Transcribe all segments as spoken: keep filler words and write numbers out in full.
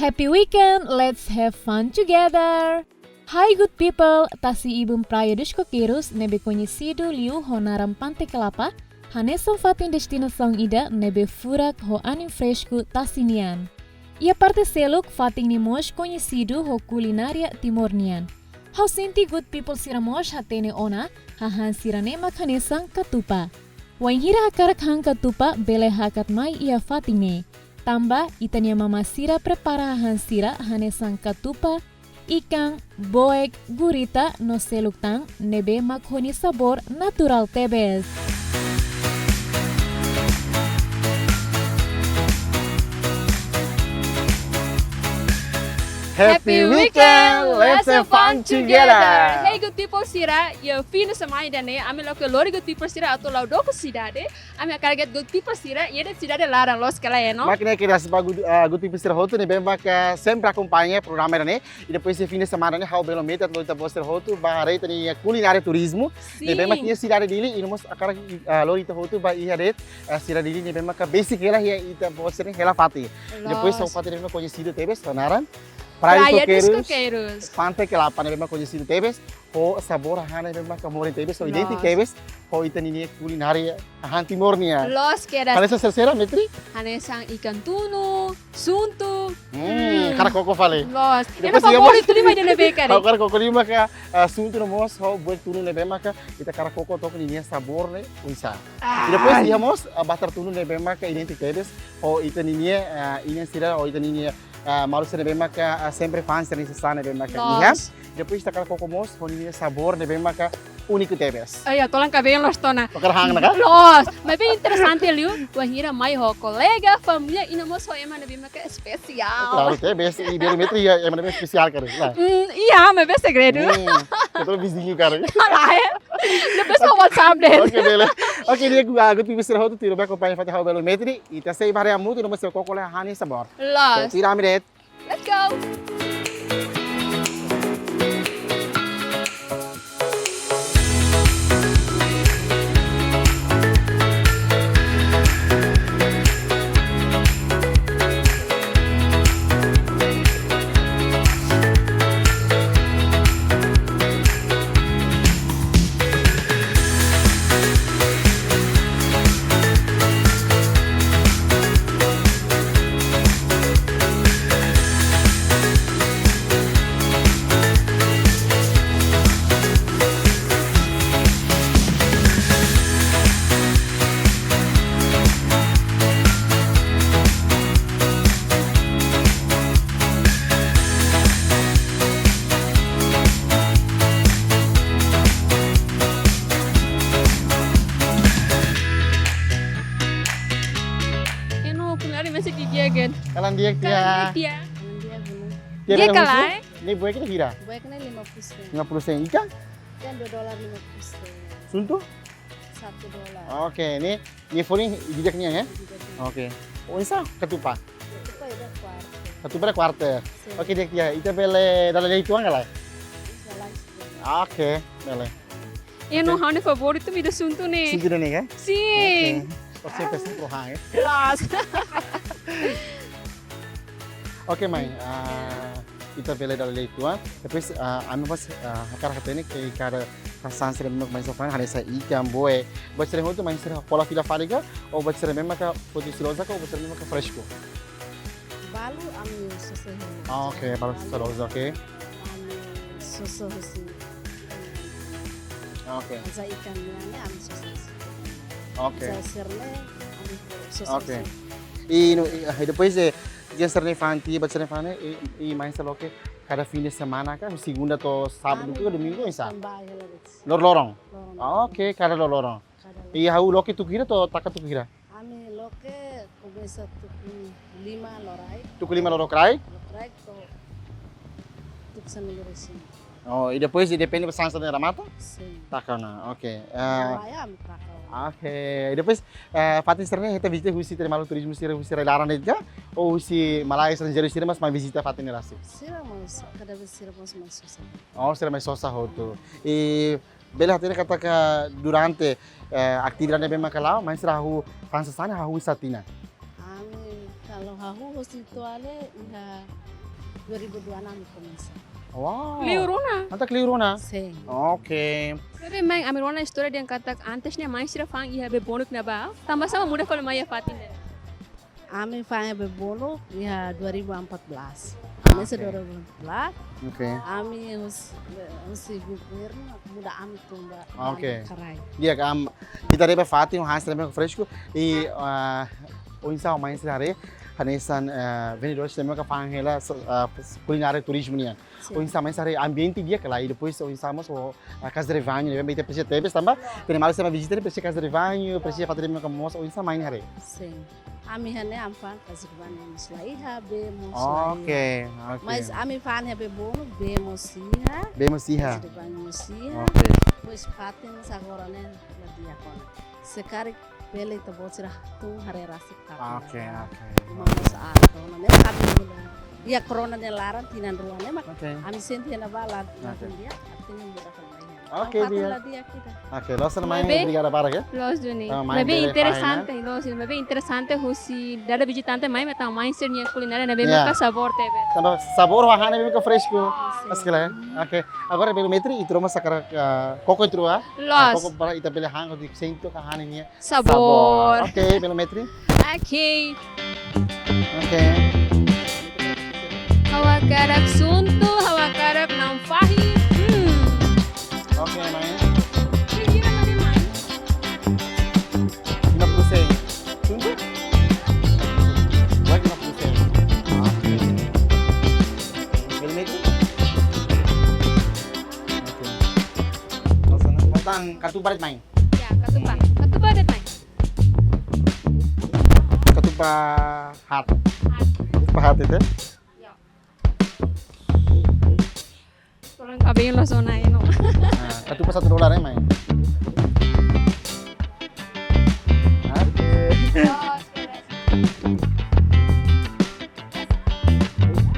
Happy weekend, let's have fun together! Hi good people, tasi ibun Praia dos Coqueiros ne'ebé koñesidu liu ho naran Pante Kelapa, hanesan fatin destinasaun ida ne'ebé furak ho anin fresku tasi nian. Iha parte seluk fatin ne'e mós koñesidu ho kulinária Timor nian. Ha'u sente good people sira mós hatene ona, hahán sira-ne'e mak hanesan katupa. Wainhira hakarak han katupa bele hakat mai iha fatin ne'e. Tanba ita-nia mama sira prepara hahán sira hanesan katupa, ikan, boek, gurita no seluk tan ne'ebé mak ho nia sabór naturál tebes. Happy weekend! Let's have fun together! Hey good people sira, iha fim de semana ida-ne'e, ami loke lori good people sira atu la'o dook sidade, ami hakarak good people sira iha de'it sidade laran, loos ka lae, no? Mak ne'e kedas ba good, ah, good people sira hotu ne'ebé maka sempre akompaña programa ida-ne'e. I depois de fim de semana ne'e, ha'u bele meet atu lori ita-boot sira hotu ba haree ita-nia kulinária turizmu. Sin. Ne'ebé mak iha sidade Dili, i no mós hakarak, ah, lori ita hotu ba iha de'it, ah, sidade Dili ne'ebé maka besik hela iha ita-boot sira hela fatin. Loos. Depois ha'u fatin ne'ebé mak koñesidu tebes, ho naran Praia dos Coqueiros. Pante Kelapa ne'ebé mak koñesidu tebes ho sabór hahán ne'ebé maka morin tebes, ho idéntiku tebes ho ita-nia kulinária hahán Timor nian. Loos kedas. Hanesan saida, Metri? Hanesan ikan tunu, suntu. Hmm, hakarak koko fali. Loos. Depois iha mós, ha'u hakarak koko liu maka, ah, suntu no mós ho boek tunu ne'ebé maka ita hakarak koko took ninia sabór ne'e oinsá. I depois iha mós, ah, batar tunu ne'ebé maka idéntiku tebes ho ita-nia, ah, inan sira, ho ita-nia, ah, maluk sira ne'ebé maka, ah, sempre fans sira-nia sasán ne'ebé maka iha. Loos. Depois ita hakarak koko mós ho ninia sabór ne'ebé maka úniku tebes. Ai, ha'u tolan kabeen loos tiha ona. Hakarak han ona ka? Loos, maibé interesante liu, wainhira mai ho kolega, família, i no mós ho ema ne'ebé maka espesiál. Klaru, tebes, i bele meet iha ema ne'ebé espesiál karik, lae? Hmm, iha, maibé segredu. Hmm, ita-nia viziñu karik. Lae. Depois ho WhatsApp de'it. Oke, bele. Oke, di'ak, ah, good people sira hotu, tuirmai akompaña fatin ha'u bele meet, i ita sei ba haree hamutuk no mós koko hela hahán nia sabór. Loos. Oke, tuir ami de'it. Let's go! Eno, kulinária mesak ki'ik-ki'ik. Kalan di'ak tiha. Kalan di'ak tiha. Kalan di'ak, bun. Di'ak ka lae? Ne'e boek ne'e hira? Boek ne'e lima puluh sen. Lima puluh sen. Ikan? Ikan dua dolar lima puluh sen. Suntu? Satu dolar. Oke, ne'e, ne'e folin di'ak nian, ya? Di'ak nian. Oke. Oinsá katupa? Katupa ida kuarter. Katupa ida kuarter. Sin. Oke, di'ak tiha. Ita bele dala ida uitoan ka lae? Dala ida uitoan. Oke, bele. Eno, oke, ha'u-nia favoritu mak ida suntu ne'e. Suntu ne'e, kan? Sin. Oke. Por siempre sempre han, ya? Jelas. Oke, mai. Ah, ita bele dala ida uitoan. Depois, ah, ami mós, ah, hakarak hatene katak sasán sira ne'ebé mak mai sofan, hanesan ikan, boek. Buat sira hotu mai sira hola fila fali ka, ou buat sira ne'ebé maka foti siloos ka, ou buat sira ne'ebé maka fresku? Balu ami sosa hela. Ah, oke, balu sosa, oke. Ami sosa husi. Oke. Hanesan ikan nian ne'e ami sosa husi. Oke. Hanesan sira-ne'e ami sosa husi. Oke. I no, i, ah, i depois, eh, ikan sira-ne'e fa'an tiha, buat sira-ne'e fa'an ne'e, i, i mai sira loke kada fim de semana ka, segunda to'o sábadu ka domingu, oinsá? Tanba hela de'it. Lor-loron? Loron. Oke, kada lor-loron. Kada lor-loron. I ha'u loke tuku hira to'o taka tuku hira? Ami loke komesa tuku lima lokraik. Tuku lima lokraik? Lokraik to'o tuku sanulu-resin. Oh, i depois depende ba sasán sira-ne'e remata? Sin. Taka ona, oke. Eh, malae ami taka ona. Oke, i depois, eh, fatin sira-ne'e hetan vizita husi ita-nia maluk turizmu sira husi rai-laran de'it ka? Ou husi malae estranjeiru sira mós mai vizita fatin ne'e rasik? Sira mós, kada vez sira mós mai sosa. Oh, sira mai sosa hotu. I bele hatene katak durante, eh, atividade ne'ebé maka la'o, mai sira hahú fa'an sasán ne'e hahú oinsá tinan? Ami, kalau hahú husi toale, iha dua ribu dua enam komesa. Wow. Liu rona. Entaun liu rona? Sin. Oke. Maibé mai, ami rona istória dehan katak antes ne'e mãe sira fa'an iha bee bonuk ne'ebá. Tanba sá mak muda fali mai iha fatin ne'e? Ami fa'an iha bee bonuk iha dua ribu empat belas. Ami Oke. Dua ribu empat belas. Oke. Ami husi, husi governu muda ami tun ba Oke. Karai. Di'ak, ita haree ba fatin hanesan ne'ebé fresku. I, ah, oinsá mãe sira haree hanesan, eh, vendedór sira ne'ebé fa'an hela, so, eh, kulinária turizmu nian. Sin. Oinsá mãe sira haree ambiente di'ak ka lae, i depois oinsá mós ho, eh, casa de rebanho, ne'ebé ita presiza tebes tanba, ita-nia maluk sira mai vizita, ita presiza casa de rebanho, presiza fatin ne'ebé mós, oinsá mãe haree? Sin. Ami iha ne'e ami fa'an casa de rebanho mós la iha, bee mós la iha. Oke, oke. Mas ami fa'an iha bee bonuk, bee mós iha. Bee mós iha. Casa de rebanho mós iha. Oke. Depois fatin mós agora ne'e la di'ak ona. Se karik bele ita-boot sira tun haree rasik fatin. Oke, oke. Mós ar rona ne'e kami mula. Iha korona nia laran tinan rua ne'e mak Oke. Ami sente iha ne'ebá la, la Oke. Di'ak, artinya muda fali mai iha. Oke, Fatin di'ak. La di'ak ita. Oke, loos ona mãe, Maibé obrigada barak, ya. Loos duni. Ah, mãe Maibé bele interesante, fahe ona. Loos, maibé interesante husi dada vizitante mai, mak ita haree mãe sira-nia kulinária ne'ebé Ya. Maka sabór tebes. Tanba sabór hahán ne'ebé maka fresku. Sin. Askila, ya. Oke, agora Belo Metri, ita rona mós hakarak, ah, koko ita rua. Loos. Ah, koko para ita bele han hodi sente hahán ne'e nia Sabór. Sabór. Oke, Belo Metri. Oke. Oke. Ha'u hakarak suntu, ha'u hakarak na'an fahi. Hmm. Oke, mai. Kira-kira mana, mai? Lima puluh sen. Suntu? Buat lima puluh sen. Oke. Belo Metri. Oke. Langsung, katupa de'it, mai. Ya, katupa. Katupa de'it, mai. Katupa haat. Haat. Katupa haat itu. Ya. Tolong kabin lo zona ini. Nah, katupa satu dolar ya, mai. Oke.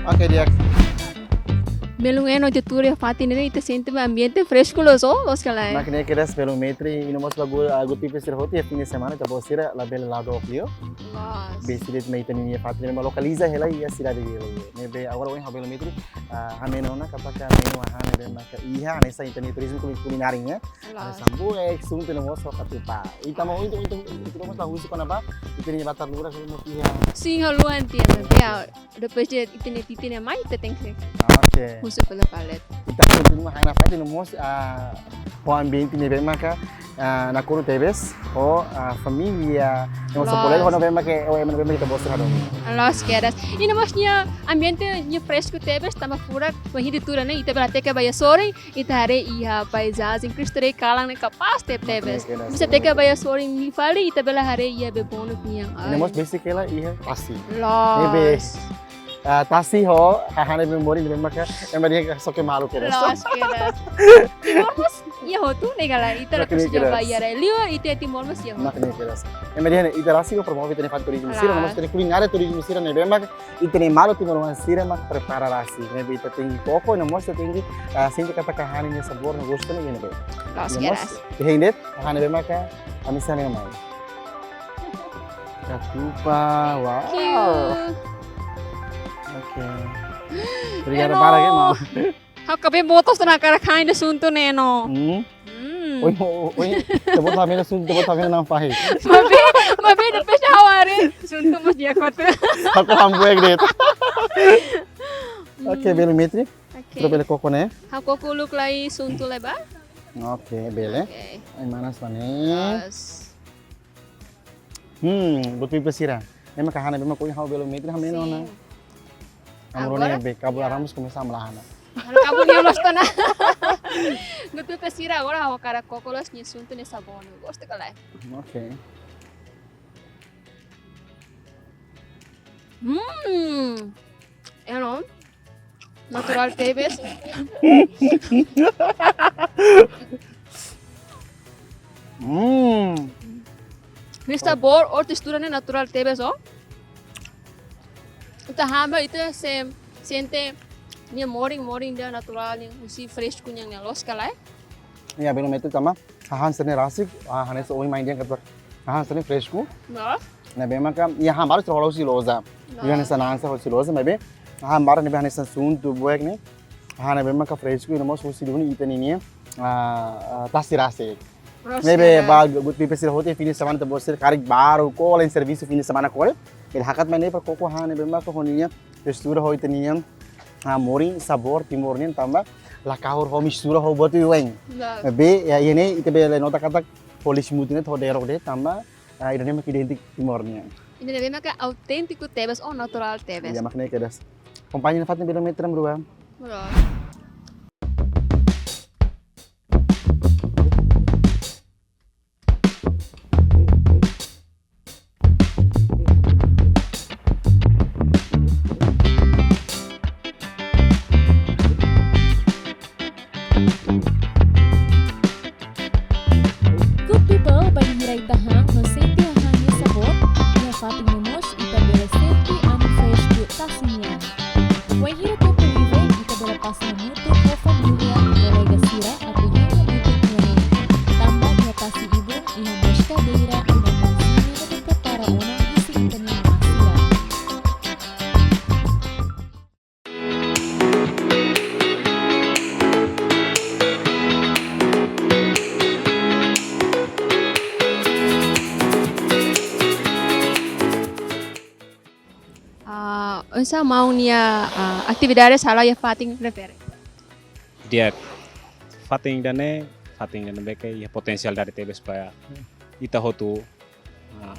Oke, di'ak. Belun eno ita tuur iha fatin ne'e ita sente ba ambiente fresku loos, loos ka lae. Mak ne'e kedas Belo Metri, i no mós lagu, ah, guti pe sira hotu iha fim de semana, ita-boot sira labele la'o dook liu. Loos. Beside mai ita-nia fatin ne'e mak lokaliza hela iha sidade hela. Ne'ebé agora ohin ha'u Belo Metri, ah, hameno ona katak menu hahán ne'ebé maka iha, hanesan ita-nia turizmu kuli-, kulinária. Loos. Hanesan buek, suntu no mós katupa. Ita mak, ita, ita, ita no mós la husu kona-ba ita-nia batar lurak no mós iha. Sin, ho luan tiha, ya. Depois de ita-nia titin ne'e mai, ita tenke Oke. Husu pela palet. Ita kontinua hahán ne'e fatin no mós, ah, ho ambiente ne'ebé maka, ah, nakonu tebes, ho, ah, família, no mós Loos. Kolega, ho ne'ebé maka, ho ema ne'ebé maka ita-boot sira hadomi. Loos kedas. I no mós nia ambiente nia fresku tebes, tanba furak, wainhira ita tuur ne'e, ita bele hateke ba iha sorin, ita haree iha paizajen Cristo Rei kalan ne'e kapás tebetebes. Oke, oke, Bisa oke. Teke ba iha sorin liu fali, ita bele haree iha bee bonuk nian. I no mós besik hela iha tasi. Loos. Ne'ebé, ah, tasi ho, hahán ne'ebé morin ne'ebé maka, ema dehan xoke malu kedas. Loos kedas. Timor mós iha hotu ne'e ka lae, ita la Mak ne'e presiza kedas. Ba iha rai liu, ita Timor mós iha hotu. Mak ne'e kedas. Ema dehan ita rasik promove ita-nia fatin turizmu sira, Loos. No mós ita-nia kulinária turizmu sira ne'ebé maka, ita-nia maluk timoroan sira mak prepara rasik. Ne'ebé ita tenke koko, no mós ita tenke, ah, sente katak hahán nia sabór no gostu ne'e iha ne'ebé. Loos kedas. No mós, iha ne'e, hahán ne'ebé maka, ami sira mai. Katupa, wow. Thank you. Oke. Obrigadu Eno. Barak, ya, mau. Ha'u kabin botos tu na karak kain de suntu ne'e no. Hmm. Hmm. Oi, oi, oi. Tebot hameno suntu, tebot hameno na'an fahi. Maibé, maibé depois de hawari. Suntu mós di'ak hotu. Aku hambuek de'it. Oke, Belo Metri. Oke. Ita bele koko ne'e. Ha'u koko uluk lai suntu lai ba. Oke, bele. Oke. Ai manas ba ne'e. Yes. Hmm, guti pe sira. Ne'e mak hahán ne'ebé mak ohin ha'u Belo Metri hameno ona. Sin. Agora? Ami rona ne'ebé kabun Ya. Laran mós komesa hamlaha ona. Agora kabun nia mós tona. Guti pe sira agora ha'u hakarak koko loos nia suntu nia sabór. Gostu ka lae? Oke. Hmm. Eno. Naturál tebes. Hmm. Nia sabór, o textura ne'e naturál tebes, o. Ita haba, ita se-, sente nia morin, morin ida naturál, nia husi fresku nian ne'e loos ka lae. Ya, Belo Metri tanba hahán sira-ne'e rasik, ah, hanesan ohin mai dehan katak hahán sira-ne'e fresku. Loos. Ne'ebé maka, ya, hahán balu sira hola husi loja. Loos. Ya, hanesan na'an sira hola husi loja, maibé, hahán barak ne'ebé hanesan suntu, buek ne'e. Hahán ne'ebé maka fresku, no mós husi duni ita-ninia, ah, ah, tasi rasik. Ne'ebé ba, buat pipes sira hotu, fim de semana ita-boot sira karik baru, kole servisu fim de semana kole. Bele hakat mai ne'e para koko hahán ne'ebé maka ho ninia mistura ho ita-ninia, ah, morin, sabór Timor nian tanba la kahur ho mistura ho buat oioin. Ne'ebé, ya, iha ne'e ita bele nota katak ho leite mutu ne'e to'o derok de'it tanba, ah, ida-ne'e mak identik Timor nian. Ida-ne'ebé maka auténtiku tebes ou naturál tebes. Ya, mak ne'e kedas. Kompañia nafatin bele metra merua. Bro. Cook People, bainhira ita han no sente hahán nia sabór, iha fatin ne'e mós ita bele sente anu fresku tasi nian. Wainhira tempu livre, ita bele pasa hamutuk ho família, kolega sira, atu han hamutuk nia ne'e. Tanba iha tasi ibun, iha mós kadeira, iha mós mezazinha ne'ebé prepara ona husi ita-nia mama sira. Ah, oinsá maun nia, ah, atividade sala iha fatin refere? Di'ak, fatin ida-ne'e, fatin ida-ne'ebé ke iha potensiál dari tebes ba ita hotu. Ah,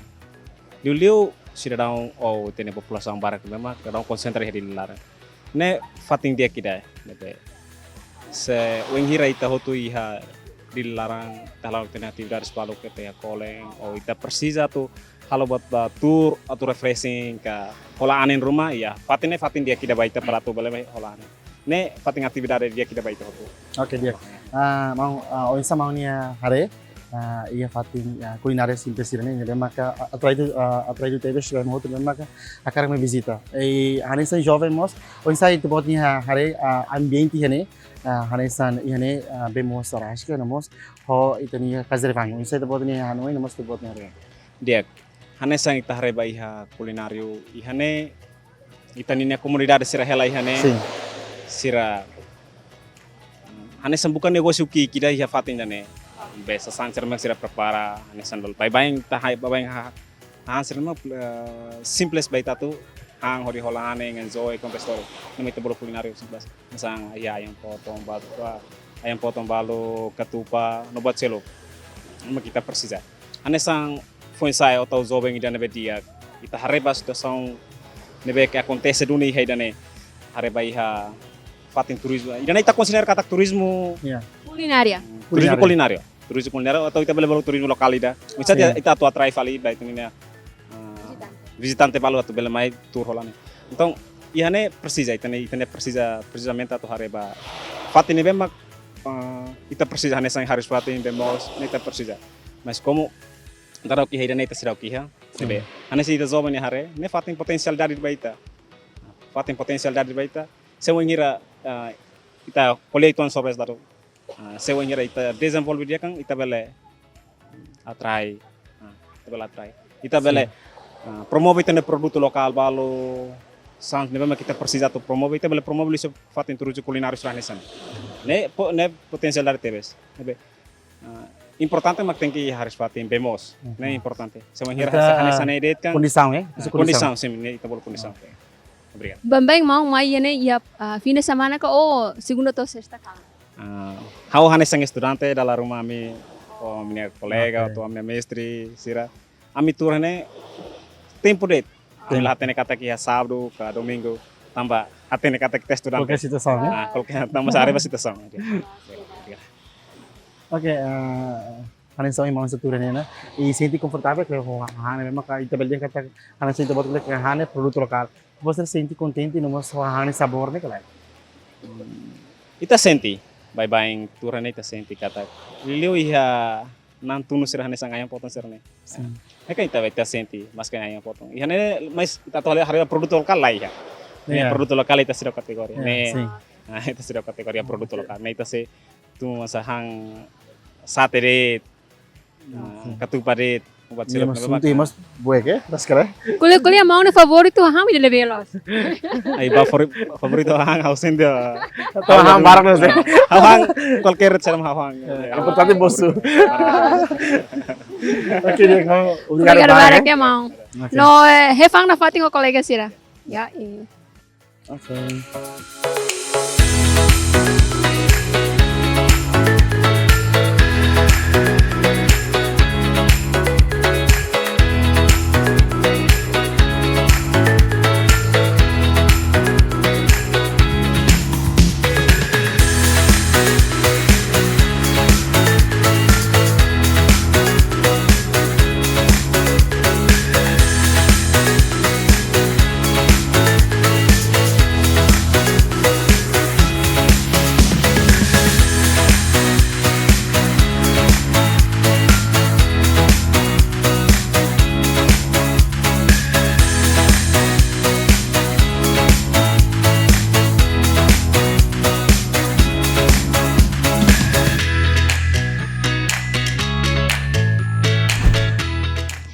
liuliu sidadaun ou ita-nia populasaun barak ne'ebé mak daudaun konsentra iha Dili laran. Ne'e fatin di'ak ida, ne'ebé se wainhira ita hotu iha Dili laran, ita halo ita-nia atividades balu ke ita iha kolen, ou ita presiza atu halo buat ba tuur, atu refreshing ka hola anin ruma, ya, fatin ne'e fatin di'ak ida ba ita para atu bele mai hola anin. Ne'e fatin atividade di'ak ida ba ita hotu. Oke, di'ak. Ah, maun, ah, oinsá maun nia haree, ah, iha fatin, ah, kulinária simples sira-ne'e, ne'ebé maka, ah, atraidu, ah, atraidu tebes sira hotu ne'ebé maka hakarak mai vizita. I hanesan joven mós, oinsá ita-boot nia haree, ah, ambiente iha ne'e, ah, hanesan iha ne'e, ah, bee moos rasik, no mós ho ita-nia kaze rebañu. Oinsá ita-boot nia hanoin, no mós ita-boot nia haree? Di'ak, hanesan ita haree ba iha kulináriu, iha ne'e ita-nia komunidade sira hela iha ne'e. Sin. Sira hanesan buka negósiu ki'ik ida iha fatin ida-ne'e. Be sasán sira mak sira prepara, hanesan dol. Baibain ita haree, baibain ha-, hahán sira mak, eh, simples ba ita atu han hodi hola anin, enjoy, konta istória. Ne'e mak ita bolu kulináriu simples. Hanesan iha ayam potong, balu, ayam potong balu, ketupat, no buat seluk. Ne'e mak ita presiza. Hanesan foin-sa'e ou tau joven ida ne'ebé di'ak, ita haree ba situasaun ne'ebé ke akontese duni iha ida-ne'e. Haree ba iha fatin turizmu. Ida-ne'e ita konsidera katak turizmu, ya, kulinária. Turizmu kulinária. Kulinária. Turizmu kulinária atau ita bele bolu turizmu lokál ida. Misalnya, sin, ita atu atrai fali ba ita-nia, ah, vizitante. Vizitante balu atu bele mai tuur hola ne'e. Entaun, iha ne'e presiza, ita-nia, ita-nia presiza, precisamente atu haree ba fatin ne'ebé mak, ah, ita presiza, hanesan hariis-fatin, bee moos, ne'e ita presiza. Mas komu daudauk iha ida-ne'e ita seidauk iha, sin, ne'ebé hanesan ita joven nia haree, ne'e fatin potensiál dari ba ita. Fatin potensiál dari ba ita. Se wainhira, ah, ita ko'alia uitoan sobre dadaun. Ah, se wainhira ita dezenvolve di'ak, ita bele atrai. Ah, ita bele atrai. Ita bele, sin, ah, promove ita-nia produtu lokál balu, sasán ne'ebé mak ita presiza atu promove, ita bele promove liuhusi fatin turizmu kulináriu sira hanesan. Ne'e po-, ne'e potensiál dari tebes. Ne'ebé, ah, importante mak tenke hariis-fatin, bee moos. Mhm. Ne'e importante. Se wainhira, ita hanesan, hanesan ne'e de'it kan. Kondisaun, ya? Ah, kondisaun. Kondisaun, sin, ne'e ita bolu kondisaun. Oke. Obrigadu. Baibain maun mai iha ne'e iha, ah, fim de semana ka ou segunda to'o sesta kalan? Ah, ha'u hanesan estudante, dala ruma ami, ou ami-nia kolega, oke, ou ami-nia mestre sira, ami tuur iha ne'e tempu de'it. Ami, tempu, la hatene katak iha sábadu ka domingu, tanba hatene katak ita estudante. Kualkér situasaun, ya? Ah, kualkér, tanba haree ba situasaun. Oke. Oke, eh, hanesan maun seidauk tuur iha ne'e, i sente konfortavel ho hahán ne'ebé maka ita bele dehan katak hanesan ita-boot bele hahán ne'e produtu lokál. Ita-boot sente kontente no mós ho hahán nia sabór ne'e ka lae? Hmm. Ita sente, baibain tuur iha ne'e ita sente katak liuliu iha na'an tunu sira hanesan ayam potong sira-ne'e. Sin. Ne'e kan ita, ita sente, maske ayam potong. Iha ne'e, mas ita atu haree, haree produtu lokál la iha. Ne'e, iya, produtu lokál ita seidauk kategoria. Iya, ne'e, sin, ah, ita seidauk kategoria produtu lokál. Ne'e ita sei tun hanesan sate de'it, ah, sin, ketupat de'it. Buat sira ne'ebé mak. Nia maun sente mós buat ke, das kala. Ko'alia, ko'alia maun ne'e favoritu ha'u mak ida-ne'ebé loos. Ai, favori-, favoritu ha'u sente. Ha'u ha'u barak loos, eh. Ha'u ha'u kualkér sira ha'u ha'u. Eh, importante bosu. Oke, di'ak, maun, obrigadu barak, eh, maun. Oke. No, eh, hetan nafatin ho kolega sira. Ya, eh. Oke.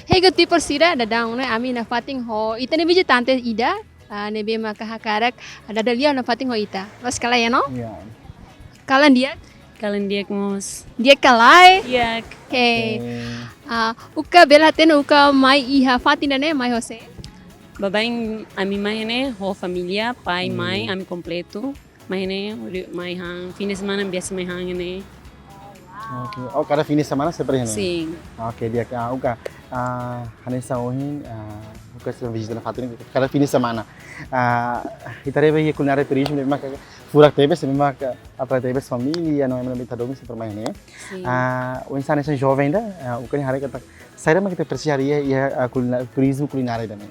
Hei, good people sira, daudaun ne'e ami nafatin ho ita-nia vizitante ida, ah, ne'ebé maka hakarak, ah, dada lia nafatin ho ita. Loos ka lae, no? Ya. Kalan di'ak? Kalan di'ak mós. Di'ak ka lae? Di'ak. Oke. Oke. Ah, Uka bele hatene Uka mai iha fatin ida-ne'e, mai ho sé? Baibain ami mai ne'e ho família, pai, hmm, mãe, ami kompletu. Mai ne'e, hodi mai han, fim de semana biasa mai han ne'e. Oke. Oh, kada fim de semana sempre ne'e? Sin. Oke, di'ak, ah, Uka, ah, hanesan ohin, ah, Uka sira vizita nafatin kada fim de semana. Ah, ita haree ba iha kulinária turizmu ne'e mak furak tebes, ne'e mak atrai tebes família, no ema ne'ebé ita hadomi sempre mai ne'e. Sin. Ah, oinsá hanesan joven ida, ah, Uka nia haree katak saida mak ita presiza haree iha, ah, kulina-, turizmu kulinária ida-ne'e?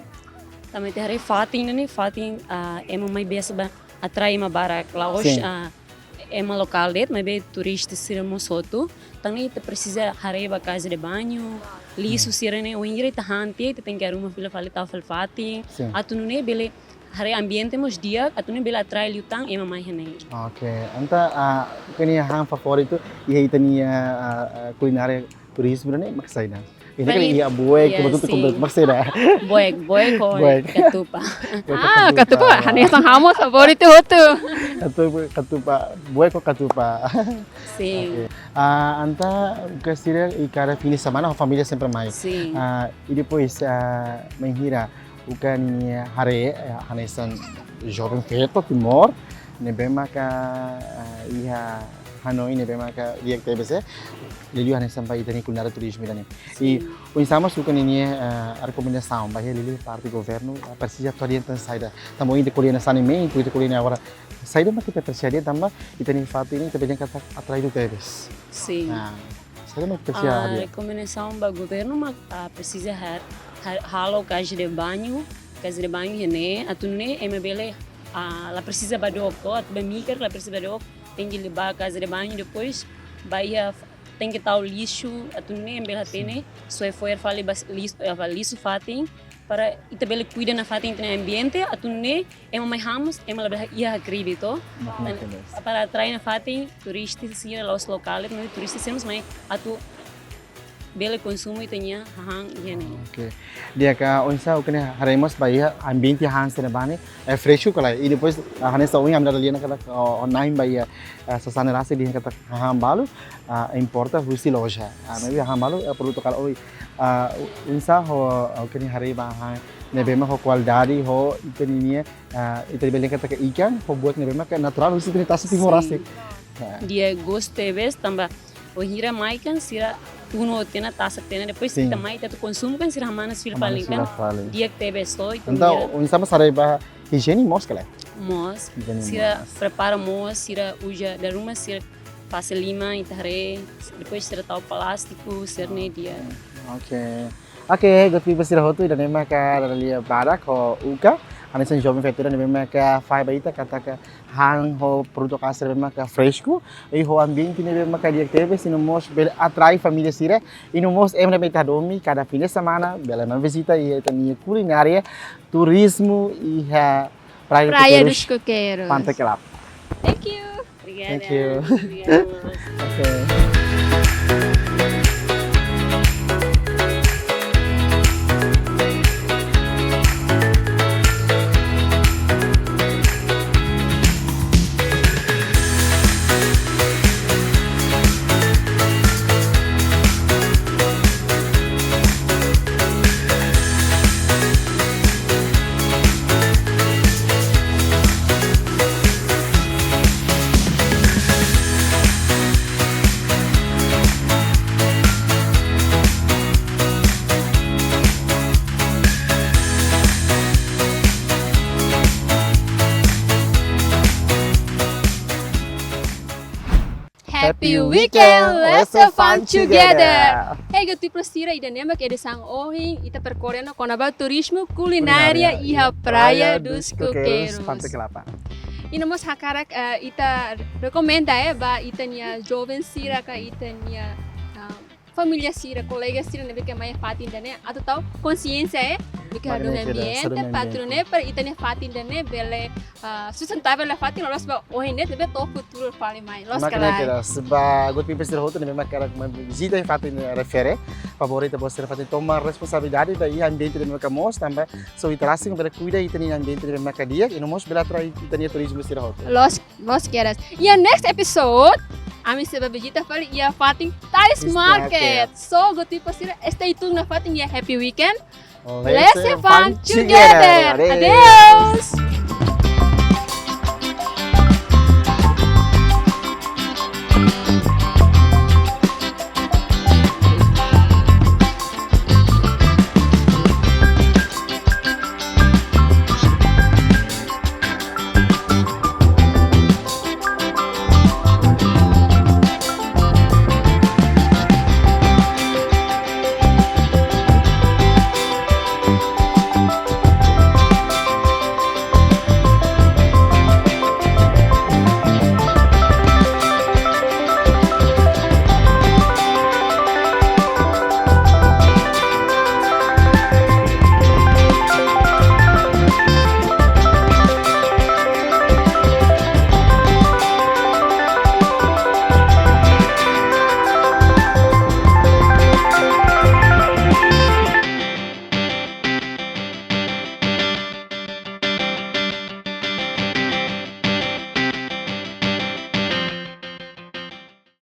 Tanba ita haree fatin ida-ne'e, fatin, ah, ema mai biasa ba atrai ema barak. La'ós, sin, ah, ema lokál de'it, maibé turista sira mós hotu. Tan ne'e ita presiza haree ba casa de banho, lixu, hmm, sira-ne'e, wainhira ita han tiha, ita tenke arruma fila fali, tau fali fatin. Sin. Atu nune'e bele haree ambiente mós di'ak, atu nune'e bele atrai liután ema mai iha ne'e. Oke, entaun, ah, Uka nia han favoritu iha ita-nia, ah, ah, kulinária turizmu ne'e mak saida? Ini kan, paling, iha buek, ya, betul, sin, komplit, mak saida? Buek, buek ho, buek, katupa. Buek ho, ah, katupa. Katupa, hanesan ha'u mós favoritu hotu. Katupa, katupa, buek ho katupa. Sin. Oke. Ah, entaun Uka sira iha kada fim de semana ho família sempre mai. Sin. Ah, i depois, ah, bainhira Uka nia haree, eh, hanesan joven feto Timor ne'ebé maka, eh, iha hanoin ne'ebé maka di'ak tebes, eh, liuliu hanesan ba ita-nia kulinária turizmu ida-ne'e. I, sin, oinsá mós Uka ninia, eh, rekomendasaun ba iha liuliu parte governu, eh, presiza atu adianta saida? Tanba ita ko'alia ona saneamentu, ita ko'alia ona agora saida mak ita presiza haree tanba ita-nia fatin ne'e ita bele dehan katak atrai liu tebes. Sin. Ah, saida mak ita presiza, ah, haree? Rekomendasaun ba governu mak, ah, presiza har-, har-, halo casa de banho, casa de banho iha ne'e, atu nune'e ema bele, ah, la presiza ba dook, atu ba mikar la presiza ba dook, tenke lori ba casa de banho, depois ba iha tenke tau lixu, atu nune'e ema bele hatene, soe fo'er fali ba lixu, eh, ba lixu fatin, para ita bele kuida nafatin ita-nia ambiente, atu nune'e ema mai han mós, ema labele iha hakribi to. Mak, mak, dan, yes, para atrai nafatin turista sira, la'ós lokál, maibé turista sira mós mai atu bele konsumu ita-nia hahán iha ne'e. Oke. Di'ak, oinsá Uka nia haree mós ba iha ambiente han sira-ne'ebá ne'e, eh, fresku ka lae? I depois, ah, hanesan ohin ami dada lia ona katak, oh, oh, na'in ba iha, eh, sasán ne'e rasik dehan katak hahán balu, ah, importa husi loja. Ah, maibé hahán balu, eh, produtu lokál. Oi, ah, oinsá ho, ah, Uka nia haree ba hahán ne'ebé mak ho kualidade, ho ita ninia, ah, ita bele dehan katak ikan, ho buat ne'ebé mak naturál husi ita-nia tasi Timor, sin, rasik. Ah. Di'ak, gostu tebes tanba wainhira mai kan sira tunu tiha ona, tasak tiha ona, depois, sin, ita mai ita atu konsumu kan sira hamanas fila fali, hamanas fila fali kan. Di'ak tebes to, entaun, wainhira, oinsá mós haree ba ijiene mós ka lae? Mós. Ijiene mós. Sira prepara mós, sira uza dala ruma, sira fase liman, ita haree, depois sira tau plástiku, sira-ne'e di'ak. Oke. Oke, good people sira hotu, ida-ne'e maka dada lia badak ho Uka, hanesan joven feto ida ne'ebé maka fahe ba ita katak hahán ho produtu lokál sira ne'ebé maka fresku, i ho ambiente ne'ebé maka di'ak tebes, i no mós bele atrai família sira, i no mós ema ne'ebé ita hadomi kada fim de semana, bele mai vizita iha ita-nia kulinária turizmu iha Praia, Praia dos Coqueiros, Coqueiros. Pante Kelap. Thank you. Obrigada. Thank you. Obrigada. Oke. Happy weekend, let's have fun together. Hey, Guti Pro sira, ida-ne'e mak edisaun ohin, ita perkorre ona kona-ba turizmu kulinária iha Praia dos Coqueiros, Pante Kelapa. I no mós hakarak, eh, ita rekomenda, eh, ba ita-nia joven sira ka ita-nia, ah, família sira, kolega sira ne'ebé ke mai fatin ida-ne'e, atu tau konsiénsia, eh, duké hadomi ambiente, hadomi ambiente, para ita-nia fatin ida-ne'e bele, ah, sustentável, fatin loos ba ohin ne'e, ne'ebé to'o futuru fali mai. Loos ka lae? Keras, ba Guti Pro sira hotu ne'ebé mak hakarak mai vizita fatin refere, favór ita-boot sira fatin toma responsabilidade ba iha ambiente ne'ebé mak moos, tanba só ita rasik bele kuida ita-nia ambiente ne'ebé mak di'ak, i no mós bele atrai ita-nia turizmu sira hotu. Loos, loos keras. Iha next episode, ami sei bá vizita fali iha fatin Tais Market. So, Guti Pro sira, stay tuned nafatin iha Happy Weekend. Let's have fun together. Adeus.